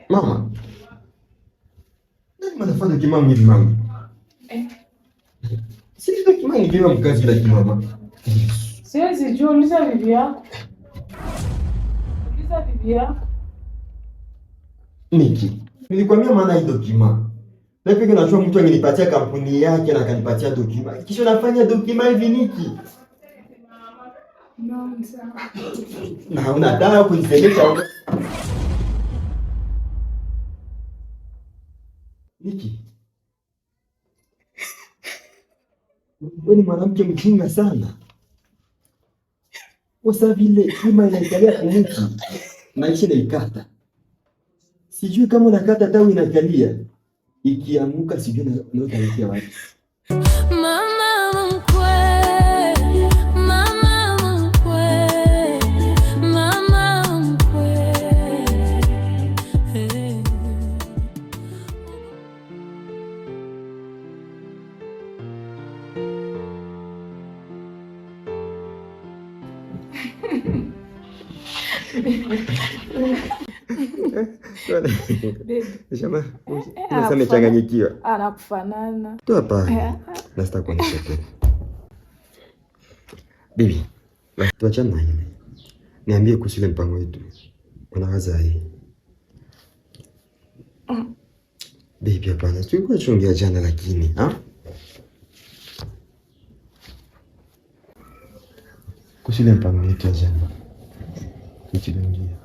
Mama. Nani mnafanya kimamu hivi mama? Eh. Si ndio kimamu ndio mkazi la kimama. Siwezi jua, uliza bibi yako. Uliza bibi yako. Niki, nilikwambia maana hii dokima. Na pia najua mtu angenipatia kampuni yake na akanipatia dokima. Kisha nafanya dokima hivi Niki. No, sawa. Na unataka kunisemesha. Niki. Wewe ni mwanamke mjinga sana. Wasa vile ima inaikalia kumuki. Maisha inaikata. Sijui kama unakata tawi inakalia. Ikianguka sijui na utaelekea wapi. Mama mkwe, mama mkwe, mama mkwe. Baby. Jamaa, unasema amechanganyikiwa. Anakufanana. Tu hapa. Na sitakuonyesha tena. Bibi, tuachane na ile. Niambie kuhusu ile mpango wetu. Unawaza hii? Bibi, hapana. Tulikuwa tunaongea jana lakini, ha? Kuhusu ile mpango wetu ya jana. Tuliongea.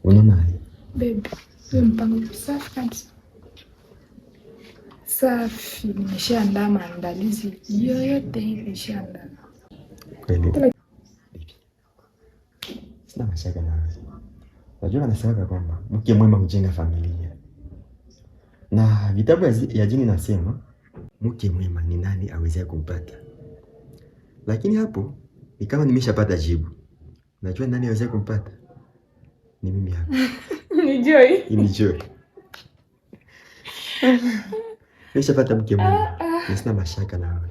Unaona hii? Baby, hiyo mpango safi kabisa. Safi, nimeshaandaa maandalizi yoyote ile nishaandaa. Kweli. Bibi. Sina mashaka na wewe. Unajua wanasema kwamba mke mwema hujenga familia. Na vitabu ya dini nasema mke mwema ni nani awezaye kumpata. Lakini hapo ni kama nimeshapata jibu. Unajua nani awezaye kumpata? Ni mimi hapa. Ni Joy. Ni Joy. Nimeshapata mke mwema. Na sina mashaka na wewe.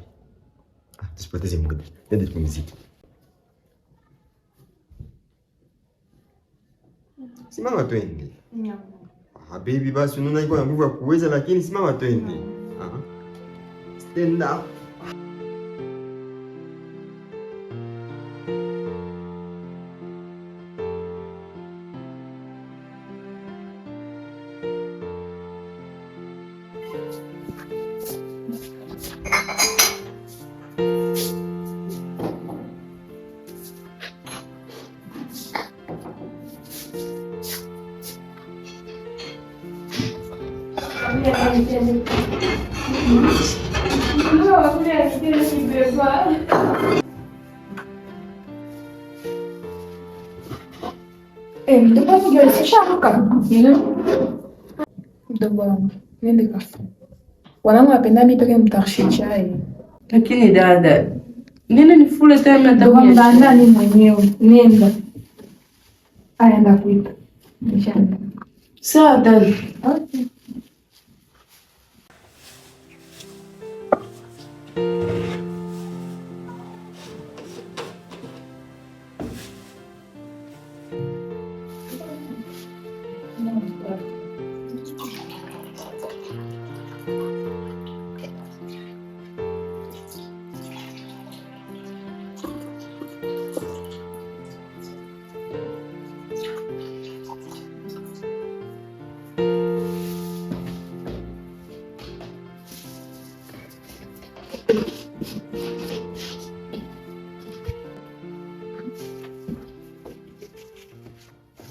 Ah, tusipoteze muda. Nenda tupumzike. Simama twende. Ah, baby basi unaona iko na nguvu ya kuweza lakini simama twende. Ah. Stand up. Mdogo wangu Joyce, ushaamka? Mdogo wangu, nende kafu. Wanangu wanapenda mimi peke mtayarishe chai. Lakini dada, nini nifule tena Mdogo wangu nataka andaa ni mwenyewe. Nenda. Aya, ndakuita. Nishaenda. Sawa dada. Okay.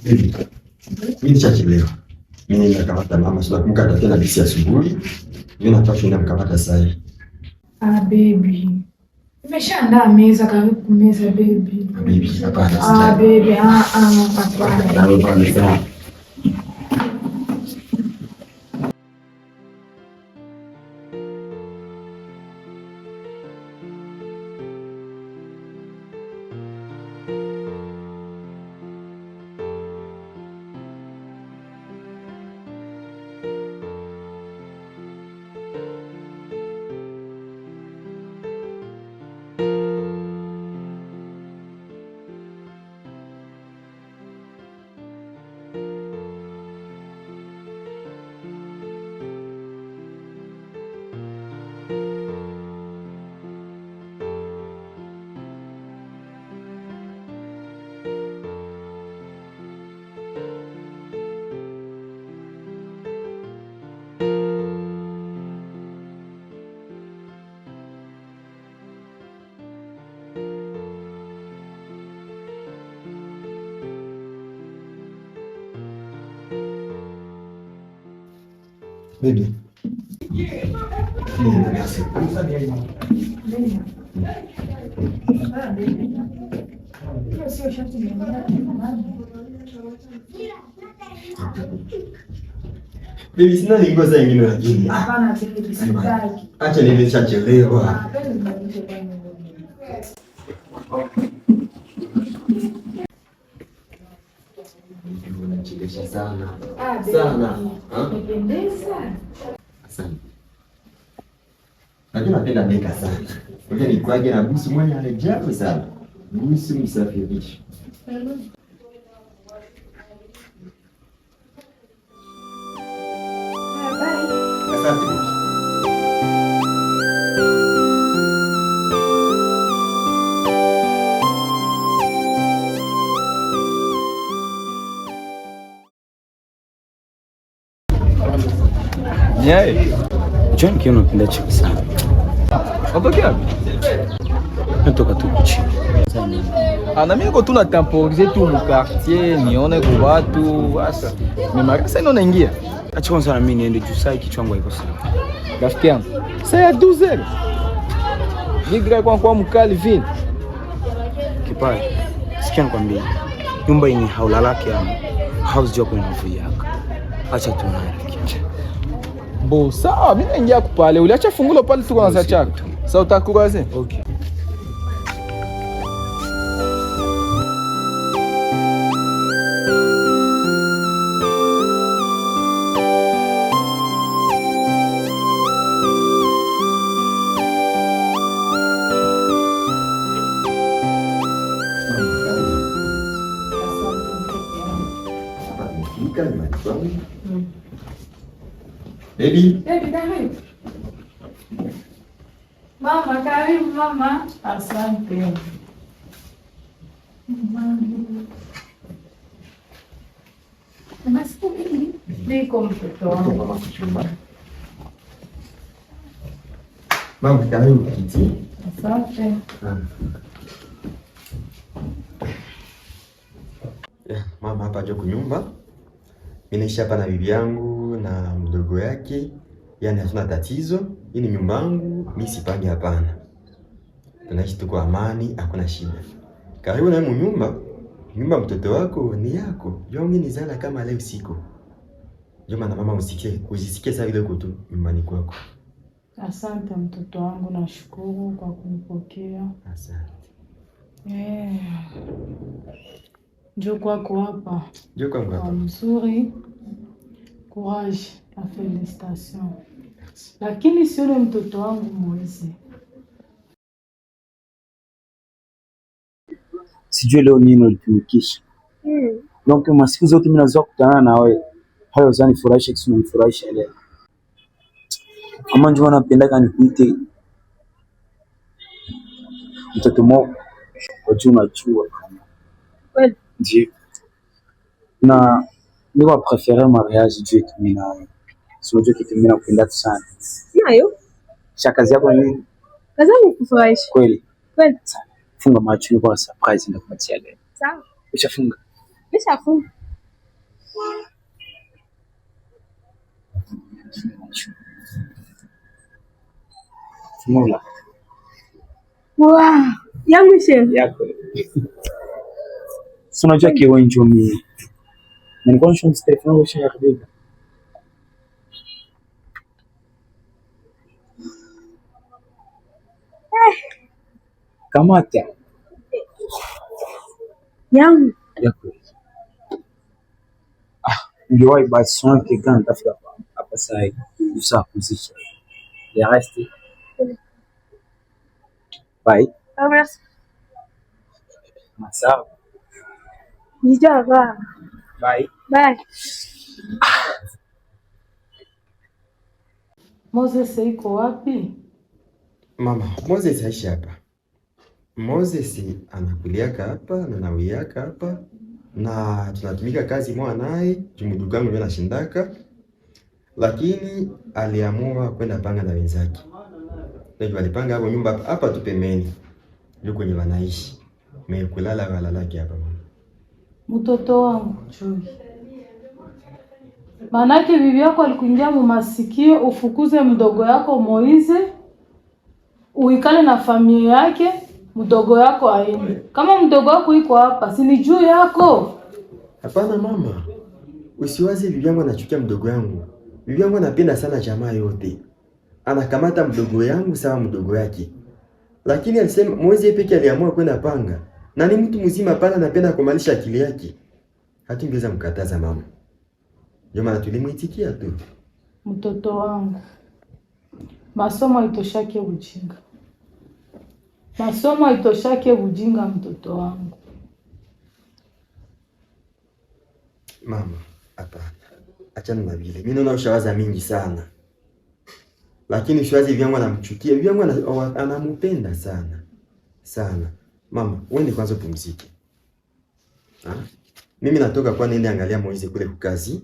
Baby, mimi nishachelewa. Mimi nakamata mama, sio nakumbuka atakuwa na bisi asubuhi. Mimi nataka kwenda mkamata sasa hivi. Ah, baby. Nimeshaandaa meza, karibu meza baby. Baby, hapana. Ah, baby, ah ah, hapana. Hapana. Baby. Merci. Hiyo sio shati ni Baby, sina nguo za ingine lakini. Hapana baby, sitaki. Acha nimeshachelewa. Hapana, nibadilishe kwanza nguo. Baby, unachelewesha sana. Ah, baby. Sana. Ha? Umependeza. Asante. Najua napenda deka sana. Ngoja nikwage na busu mwenye ajabu sana. Busu msafirishi. Ah, bye. Asante baby. Nyaye, John kiona unapenda chiki sana. unatokea wapi? Natoka tu kuchini. Ah, na mimi niko tu na temporiser tu mu quartier nione kwa watu asa. Mais marasa ino naingia. Acha kwanza na mimi niende juu saa kichwa changu haiko sawa. Rafiki yangu. Sasa ya 12h. Nigra kwa kwa mkali vile. Kipai. Sikia nikwambie. Nyumba yenye haulalaki ama house yako inavuyaka. Acha tu naye rafiki. Bo, sawa, mimi naingia kupale. Uliacha fungulo pale tu kwanza chako. Sasa utakuraze. Okay. Mama, karibu. Hapa tumefika nyumbani kwangu. Baby, Baby, karibu. Mama, karibu mama. Asante. Masiku mingi. Niko mtoto wangu. mama kuchumba. Mama, karibu kiti. Asante. Ya, mama hapa jo kunyumba. Mimi naishi hapa na bibi yangu na mdogo yake. Yaani hatuna tatizo. Hii ni nyumba yangu, mimi sipangi hapana. Tunaishi tu kwa amani, hakuna shida. Karibu na wewe nyumba. Nyumba mtoto wako ni yako. Jua mimi nizala kama leo siku. Ndio maana mama usikie, usisikie saa vile uko tu nyumbani kwako. Asante mtoto wangu, nashukuru kwa kunipokea. Asante. Eh. Njoo kwako hapa. Njoo kwangu Kwa hapa. mzuri. Courage na felicitation. Lakini sione mtoto wangu Moize. Sijui leo nini ulitumikisha. Donc masiku zote mimi nazoea kukutana na wewe. Hayo uzanifurahisha kisu unanifurahisha leo. Ama njoo napendaka nikuite mtoto moko kwa juu unajua kama. Kweli? Ndiyo. Na niko prefere mariage juu yetu mimi na wewe. Si unajua kitu mimi nakupenda tu sana. Nayo Kisha kazi yako ni nini? kazi yangu kufurahisha Kweli. kweli. Funga macho niko na surprise ndakupatia leo. Sawa, Ushafunga? nishafunga. Fungula. Wow, yangu shehe. Yako. Si unajua kiwe njo mimi. Na nilikuwa nishaanza telefoni yangu ishaharibika. Kamata. Yangu Yako. Ah, niliwahi basi sio kigani nitafika hapa hapa saa hii. Sasa kuzisha. Le reste. Bye. Ah, merci. Sawa. Nijavaa. Bye. Bye. Moses iko wapi? Mama, Moses haishi hapa. Moses anakuliaka hapa na nawiaka hapa na tunatumika kazi moja naye, juu mdogo wangu ndio anashindaka, lakini aliamua kwenda panga na wenzake. Ndio walipanga hapo nyumba hapa hapa tu pembeni, ndio kwenye wanaishi. Mekulala walalaki hapa mama. Mtoto wangu Joy. Maanake bibi yako alikuingia mumasikio ufukuze mdogo yako Moize, uikale na familia yake, mdogo yako aende. Kama mdogo wako iko hapa, si ni juu yako? Hapana mama, usiwaze bibi yangu anachukia mdogo yangu. Bibi yangu anapenda sana jamaa yote, anakamata mdogo yangu sawa mdogo yake, lakini alisema Moize yeye peke aliamua kwenda panga, na ni mtu mzima pale, anapenda kumalisha akili yake. Hatungeweza mkataza mama, ndio maana tulimuitikia tu. Mtoto wangu, masomo haitoshake ujinga, masomo haitoshake ujinga, mtoto wangu. Mama, hapana, achana na vile. Mimi naona ushawaza mingi sana, lakini ushawazi bibi yangu anamchukia, bibi yangu anampenda sana sana. Mama, uende kwanza upumzike. Ha? Mimi natoka kwa niende angalia Moize kule kukazi.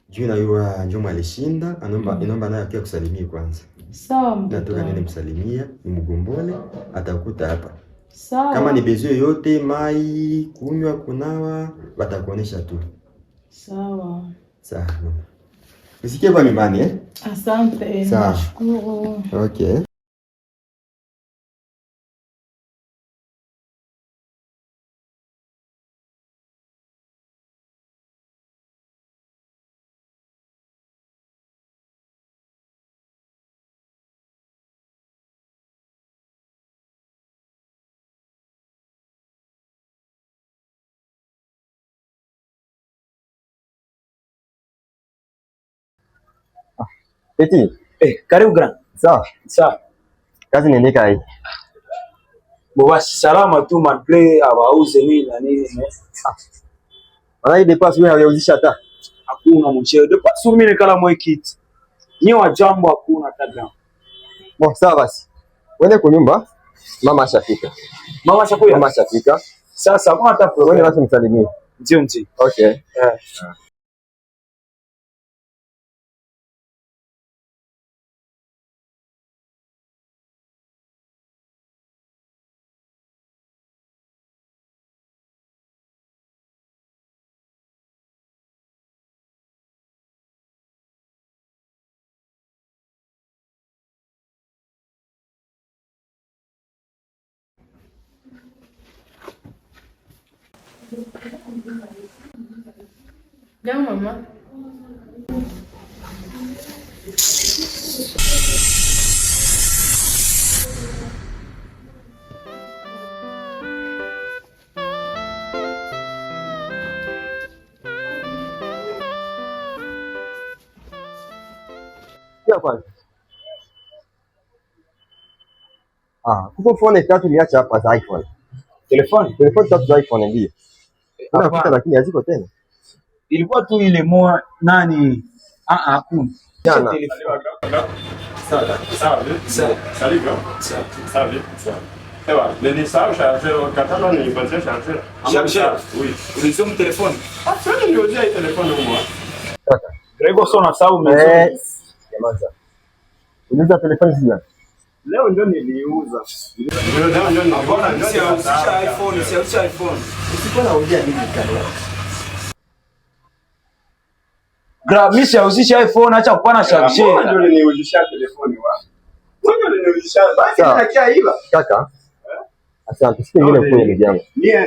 Juu na yua Njoma alishinda, anaomba inaomba naye akia kusalimia kwanza. Sawa mtoto Natoka niende wangu. msalimia, nimgombole, atakuta hapa. Sawa. Kama ni besoin yote mai, kunywa, kunawa, watakuonesha tu. Sawa. Sawa mama. Usikie kwa nyumbani eh? Asante, Sawa. nashukuru. Okay. Eti, Karibu grand. Sawa. Sawa. Kazi inaendeka hii. Bo basi salama tu man play abauze nini na nini. Maana hii depa sio hayauzisha hata. Hakuna mcheo. Depa sio mimi nikala mwe kiti. Ni wa jambo hakuna hata grand. Bo, sawa basi. Uende kwa nyumba. Mama ashafika. Mama ashakuja? Mama ashafika. Sasa hakuna hata problem. Uende basi msalimie. Ndio ndio. Okay. Jambo mama. Kia kwanza. Ah, kuko phone tatu niacha hapa za iPhone. Telefoni? Telefoni tatu za iPhone ndio. Hapana. Unakuta lakini haziko tena. Ilikuwa tu ile moa nani? Ah ah, hakuna. Jana. Sawa. Salut, bro. Salut. Ewa, nilisahau chargeur, katalo nilipatia chargeur. Chargeur? Oui. Ulisoma telefoni? Ah, sasa niliuzia hii telefoni huko. Kaka. Grego sio unasahau mzuri. Jamaa. Uliuza telefoni sio? Leo ndio niliuza. Leo ndio niliuza. Hapana, siahusisha iPhone, siahusisha iPhone. Usikuwa naongea nini kaka? Gra, mimi siahusisha iPhone, acha kupana Mbona chargeur. ndio niliuzisha telefoni wa? Wewe ndio niliuzisha. Basi Sawa. ninakia iba. Kaka. Asante. Siku nyingine ukuje ndugu yangu. Mie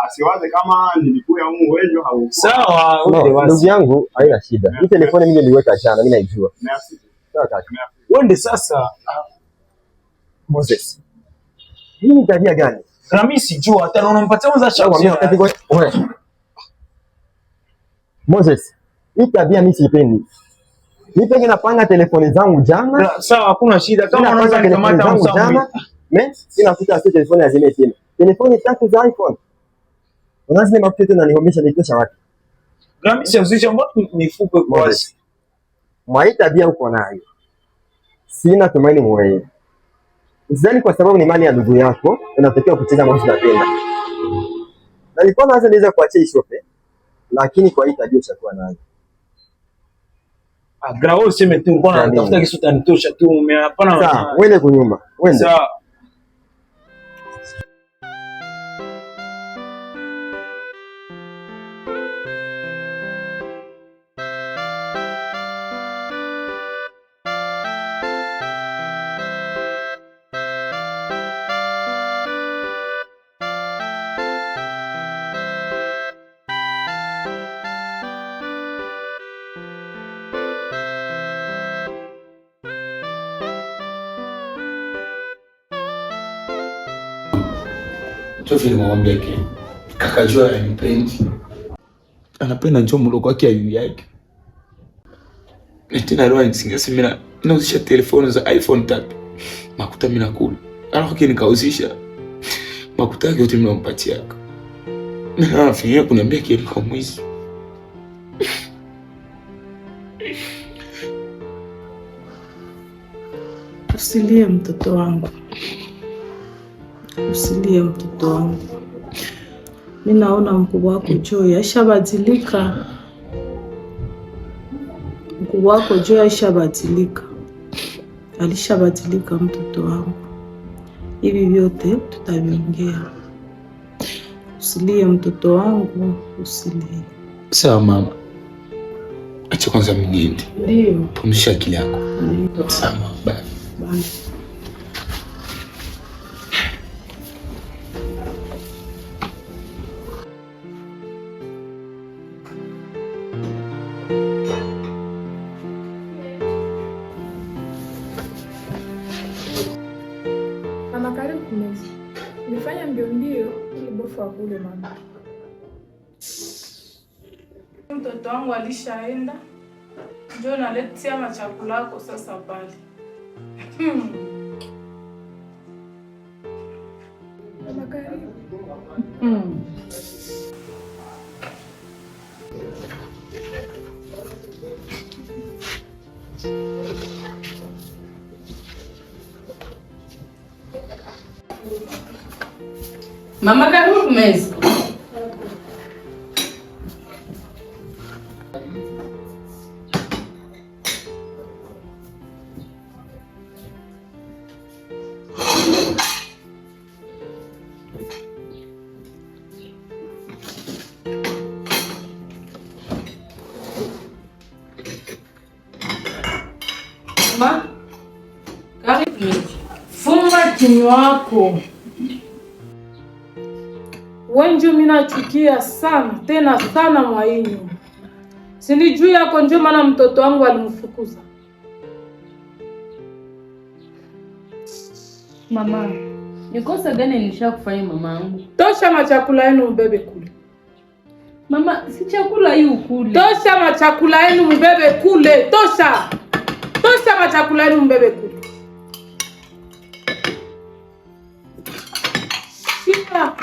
asiwaze kama nilikuya humu wewe haukuwa. Sawa, No, okay ndugu basi. yangu haina shida. Hii telefoni mimi niliweka jana, mimi naijua. Merci. Sawa kaka. Wende sasa. Moses. Hii ni tabia gani? Gra, mimi sijua hata na unampatia kwanza Sawa, mimi chargeur. wakati kwa wewe. Moses, hii tabia mimi siipendi. Mimi peke napanga telefoni zangu jana. Gra, sawa, hakuna shida. Kama Mimi unaweza napanga telefoni nikamata zangu msambi. jana, mais sina kuta telefoni azime tena. Telefoni tatu za iPhone. Unazi mafuta tena nihomesha nitosha wapi? Gra, mimi siahusisha, mbona mifuko iko wazi? Moses. Mwa hii tabia uko nayo. Sina tumaini mwewe. Usizani kwa sababu ni mali ya ndugu yako unatakiwa kucheza mambo unapenda. Na nilikuwa naanza niweza kuachia ishope, lakini kwa hii tabia ushakuwa nayo. Ah, Gra, wewe useme tu, ulikuwa Jamii. unatafuta kisu utanitosha tu, hapana. Sawa, uende kunyumba, uende. Sawa. Njo vile nimwambia ke kaka Joy anipendi. Anapenda njo mloko wake ayu yake. Na tena leo anisingia mimi nauzisha telefoni za iPhone 3. Makuta mimi nakula. Alors que nikauzisha makuta yake yote mimi nampatia. Na anafikiria kuniambia kile kwa mwizi. Usilie mtoto wangu, usilie mtoto wangu. Mi naona mkubwa wako Joy aishabadilika, mkubwa wako Joy aishabadilika, alishabadilika mtoto wangu. Hivi vyote tutaviongea. Usilie mtoto wangu, usilie. Sawa mama. Acha kwanza mimi niende. Ndio. Pumzisha akili yako. Ndio. Sawa, bye. Bye. Mama, karibu kumeza. Nilifanya mbio mbio ili bofu akule mama. Mtoto wangu alishaenda, njo naletea machakula yako sasa pale. Mama, karibu. Mama, karibu kumeza. Mama, karibu kumeza. Funga kinywa wako. Wenju mimi nachukia sana tena sana mwainyu. Sini juu yako njo maana mtoto wangu alimfukuza. Mama, ni kosa gani nilishakufanya mamangu? Tosha machakula yenu mbebe kule. Mama, si chakula hii ukule. Tosha machakula yenu mbebe kule. Tosha. Tosha machakula yenu mbebe kule. Shika.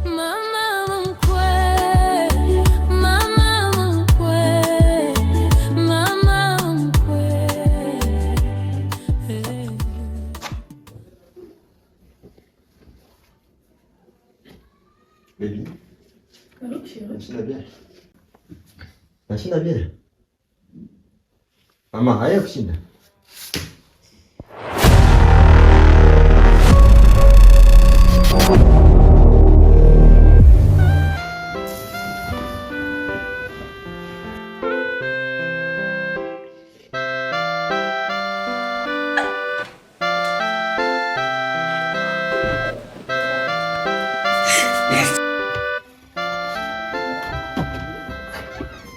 Mama mkwe, mama mkwe, mama mkwe. Baby, Karibu chérie. nashinda bien. Nashinda bien. Mama, haya kushinda.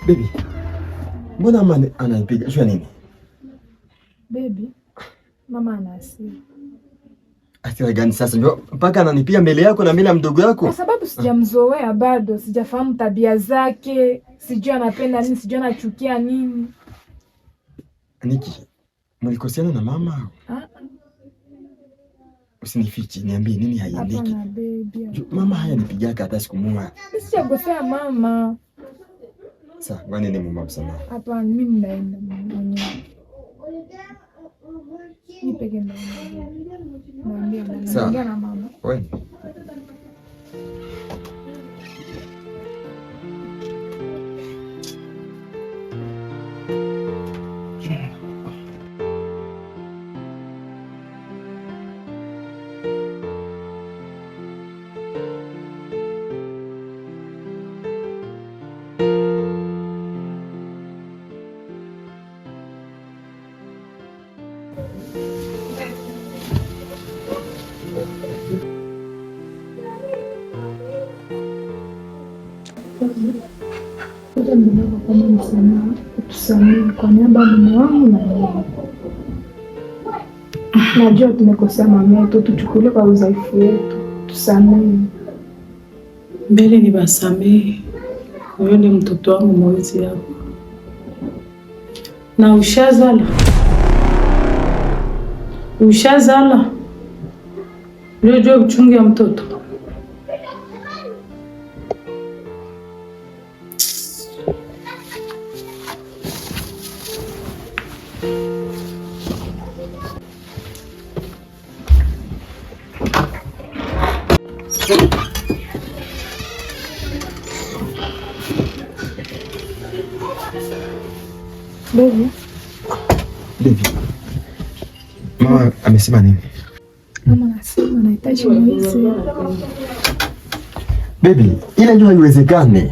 Baby, mbona mama ananipiga? Jua nini? Baby, mama ana hasira. Hasira gani sasa? Ndio mpaka ananipiga mbele yako na mbele ya mdogo yako? Kwa sababu sijamzoea bado, sijafahamu tabia zake, sijui anapenda nini, sijui anachukia nini. Niki, mlikoseana na mama? Ah, Usinifiche, niambie nini haiendeki. hapana baby. Mama haya nipigaka hata siku moja. Mimi sijakosea mama. Sasa, ngoja niende muombe msamaha. Hapana, mimi naenda mwenyewe. Mimi peke naenda. Naambia mama, Sawa. naongea na mama. Wewe. Kwanza ninaomba kwamba msamaha, utusamehe kwa niaba ya mume wangu na mimi. Najua tumekosea mama yetu, tuchukulie kwa udhaifu wetu, tusamehe. Mbele ni basamehe. Huyo ni mtoto wangu Moizi hapa. Na ushazala. Ushazala. Ndio uchungu ya mtoto. Baby, Baby. Mama amesema nini? Mama anasema anahitaji Moizi. Baby, ile ndio haiwezekani.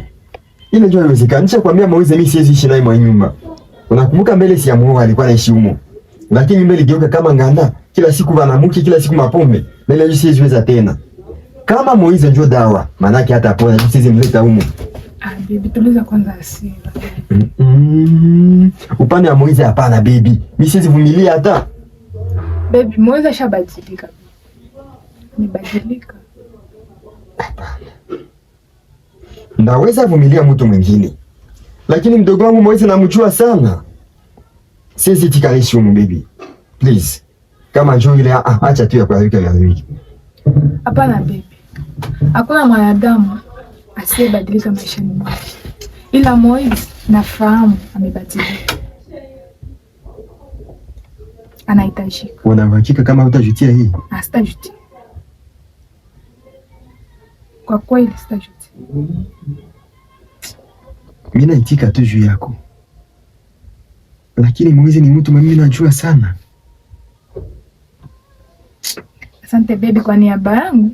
Ile ndio haiwezekani. Nishakwambia Moizi mimi siwezi ishi naye mwa nyumba. Unakumbuka mbele si ya muoa alikuwa anaishi humo. Lakini nyumba iligeuka kama nganda, kila siku banamuke, kila siku mapombe. Na ile siwezi weza tena. Kama Moizi ndio dawa, manake hata pona, siwezi mleta humo. Ah, baby, tuliza kwanza hasira. Upande wa Moizi hapana baby. Mimi siwezi vumilia hata. Baby, Moizi ashabadilika. Amebadilika. Ndaweza vumilia mtu mwingine, lakini mdogo wangu Moizi namjua sana. Siwezi tikalishi humu baby. Please. Kama njoo ile acha tu ya kuharibika ya wiki. Hapana baby. Hakuna mwanadamu asiyebadilika maishani mwake. Ila Moizi nafahamu amebadilika. Anahitajika. Una uhakika kama hutajutia hii? Sitajutia. Kwa kweli sitajutia. Mimi naitika tu juu yako. Lakini Moizi ni mtu mimi najua sana. Asante baby kwa niaba yangu.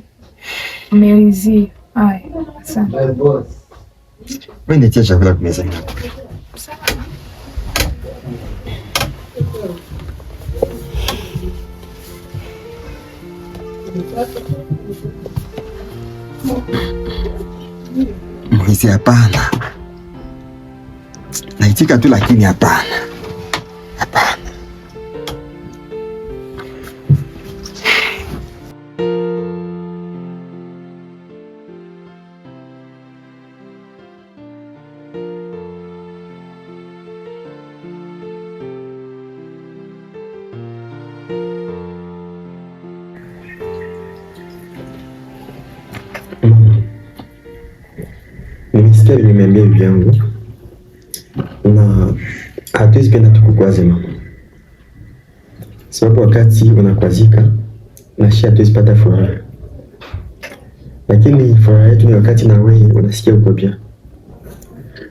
Umeridhia. Haya, asante. Wewe nitie chakula kwa meza yako. Moizi hapana. Naitika tu lakini hapana. Hapana. Nimesikia nimeambia bibi yangu na hatuwezi penda tukukwaze mama, sababu wakati unakwazika na shi hatuwezi pata furaha, lakini furaha yetu ni wakati na wewe unasikia uko bien.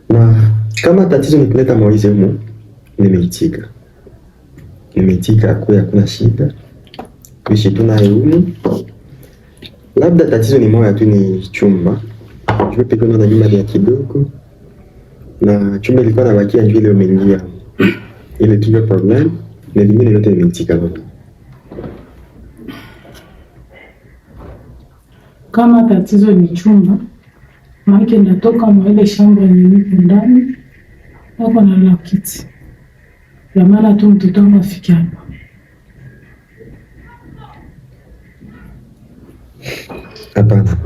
Na kama tatizo ni kuleta Moizi humu, nimeitika, nimeitika kuya, hakuna shida, tuishi tu naye humu. Labda tatizo ni moja tu, ni chumba juu peke na nyumba ni ya kidogo na chumba ilikuwa nabakia juu ile umeingia ile tu ndio problem, na vingine vyote nimeitika mama. Kama tatizo ni chumba, maana natoka mwa ile shamba yenye niko ndani, nako nalala kiti. Ya mara tu mtoto wangu afike hapa. Hapana,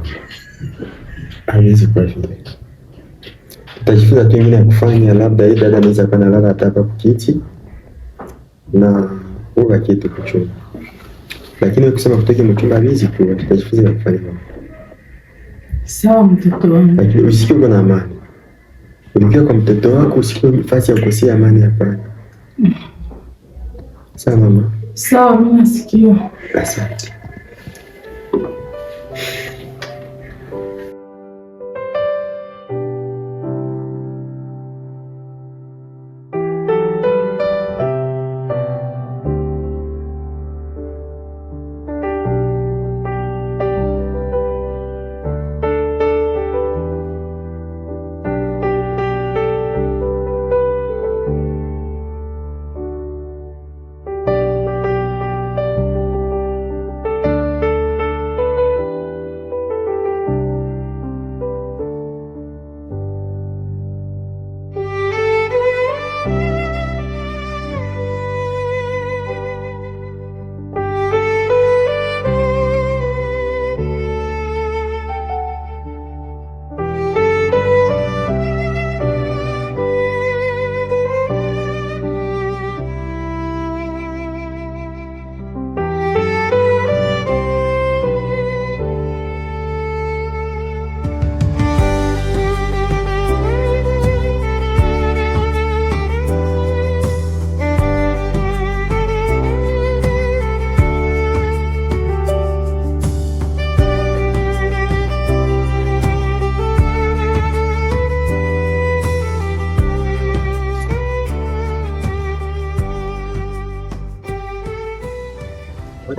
haiwezi kuwa vile. Tutajifunza tu ingine ya kufanya, labda hii dada anaweza kuwa analala hata hapa kukiti na uga kitu kuchumba, lakini kusema kutoke mchumba hawezi kuwa. Tutajifunza ya kufanya mama. Sawa mtoto wangu. Lakini usikie uko na amani. Ulikiwa kwa mtoto wako usikie nafasi ya kukosea amani, hapana. Sawa mama. Sawa, mimi nasikia. Asante.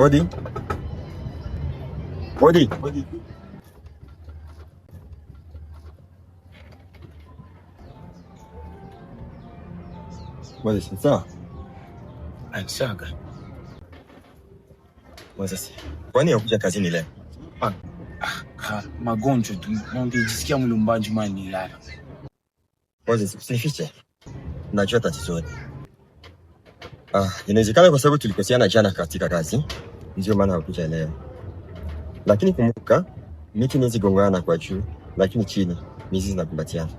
Hodi. Hodi. Moses, sawa? Ansaga. Moses. Kwani hukuja kazini leo? Magonjwa tu. Ningejisikia mwili mbaya juma nilala. Moses, usinifiche. Najua tatizo. Inawezekana kwa sababu tulikoseana jana katika kazi, ndio maana hukuja leo. Lakini kumbuka, miti inaweza gongana kwa juu, lakini chini mizizi zinakumbatiana.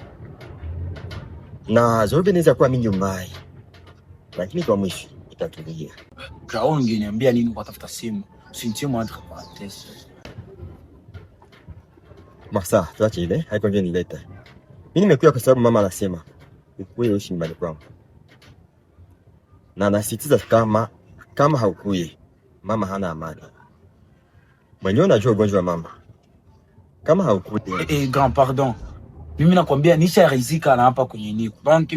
Na zoruba inaweza kuwa mingi mbaya, lakini kwa mwisho itatulia. Kao ungeniambia nini kwa tafuta simu? Usinitie entre parenthèses. Masa, tuache ile, haiko ndio nileta. Mimi nimekuja kwa sababu mama anasema ukuye uishi nyumbani kwangu. Na anasisitiza kama haukuye, mama hana amani. Mwenyewe unajua ugonjwa wa mama. Kama haukuye, Eh, grand pardon. Mimi nakwambia nisharizika na hapa kwenye niko. Donc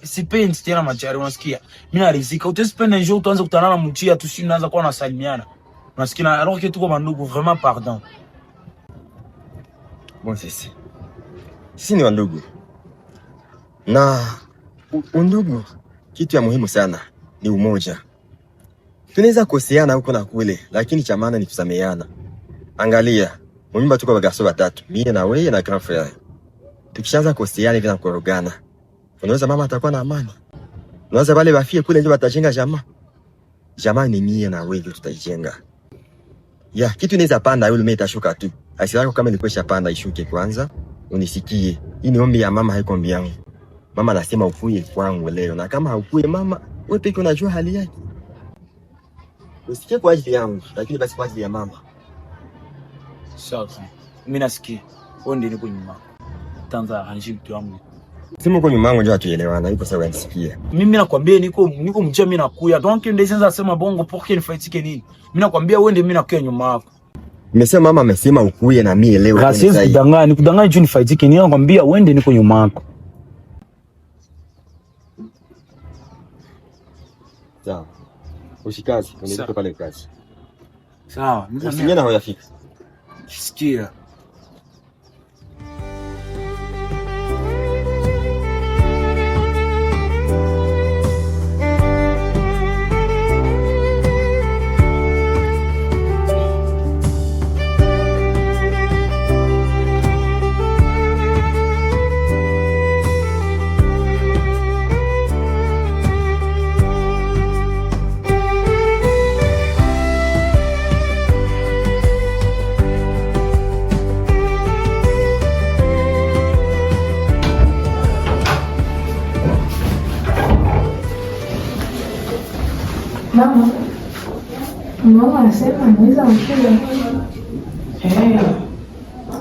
sipendi tena machari unasikia? Mimi narizika. Utasipenda jour tuanze kutana na mchia tu si unaanza kuwa nasalimiana. Unasikia? Alors que tuko bandugu, vraiment pardon. Moses, sisi ni wandugu na undugu, kitu ya muhimu sana ni umoja. Tunaweza koseana huko na kule, lakini cha maana ni kusameheana. Angalia, munyumba tuko bagarçons batatu, mie na wewe na grand frère. Tukishaanza koseana hivi na kukorogana, unaweza mama atakuwa na amani. Unaweza wale bafie kule ndio watajenga jamaa. Jamaa ni mie na wewe ndio tutaijenga. Ya, kitu inaweza panda yule mimi itashuka tu. Hasira yako kama ilikuwa ishapanda ishuke kwanza, unisikie. Hii ni ombi ya mama, haiko ombi yangu. Mama anasema ukuye kwangu leo, na kama haukuye mama, wewe peke unajua hali yake. Usikie kwa ajili yangu, lakini basi kwa ajili ya mama. Sawa. Mimi nasikia. Wewe ndiye niko nyuma. Tanza arrange mtu wangu. Sema uko nyuma yangu ndio hatuelewana, iko sawa nisikie. Mimi nakwambia niko mjia mimi nakuya. Donc ndio sasa sema bongo pour que nifaitike nini? Mimi nakwambia wewe ndiye mimi nakuya nyuma yako. Nimesema mama amesema ukuye na mie leo. Tena Siwezi sahi. kudanganya, nikudanganya juu nifaidike nini? Nakwambia uende, niko nyuma yako. Sawa. Ushikazi, unilipe pale kazi. Sawa. Usinywe na hoyafika. Sikia. Mama, mama anasema anaweza kuja. Eh,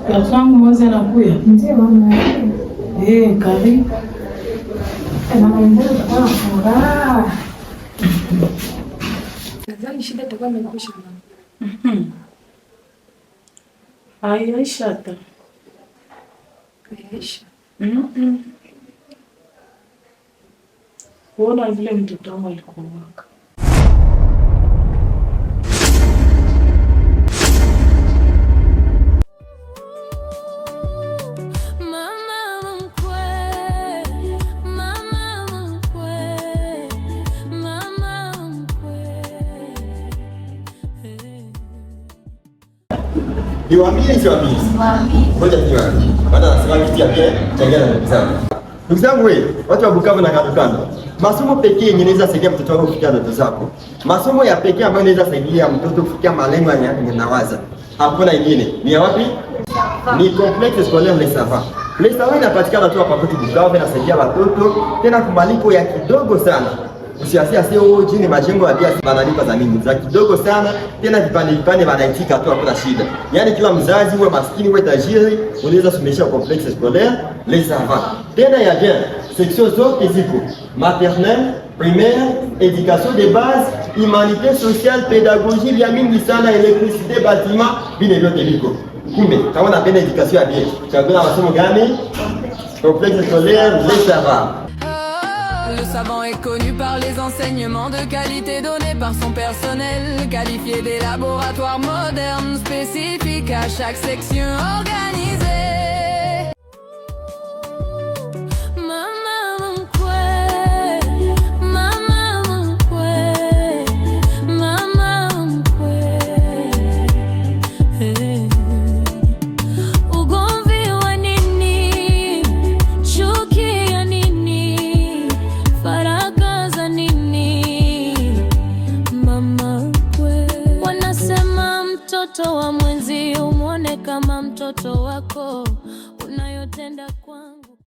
garçon wangu Moze anakuya. Ndio mama. Eh, karibu. Mama ndio tutakuwa na furaha. Nadhani shida itakuwa imekwisha mama. Haiyaisha hata. Haiyaisha. Kuona vile mtoto wangu alikuwaka. Mama mkwe, mama mkwe, mama mkwe. Niwaambie siwaambie? Ngoja niwaambie. Baada nasema kitu ya pia changia na ndugu zangu. Ndugu zangu wewe, watu wa Bukavu na kando kando. Masomo pekee yenye inaweza saidia mtoto wako kufikia ndoto zako. Masomo ya pekee ambayo inaweza saidia mtoto kufikia malengo yenye nawaza. Hakuna ingine. Ni ya wapi? Ni Complexe Scolaire Les Savants. Les Savants inapatikana tu hapa kwetu Bukavu, inasaidia watoto tena kwa malipo ya kidogo sana. Usiasia sio chini majengo ya biasi banalipa za mingi za kidogo sana, tena vipande vipande wanaitika tu, hakuna shida. Yaani kila mzazi uwe maskini uwe tajiri, unaweza somesha Complexe Scolaire Les Savants. Tena ya bien, section zote ziko maternelle, primaire, éducation de base, humanité sociale, pédagogie, vya mingi sana, électricité, bâtiment, vile vyote viko. Kumbe kama unapenda éducation ya bien, chagua masomo gani? Complexe Scolaire Les Savants. Le savant est connu par les enseignements de qualité donnés par son personnel, qualifié des laboratoires modernes spécifiques à chaque section organisée. Mama mkwe, mama mkwe, mama mkwe. Hey. Ugomvi wa nini? Chuki ya nini? Faraka za nini? Mama mkwe. Wanasema mtoto wa mwenzi umwone kama mtoto wako, unayotenda kwangu.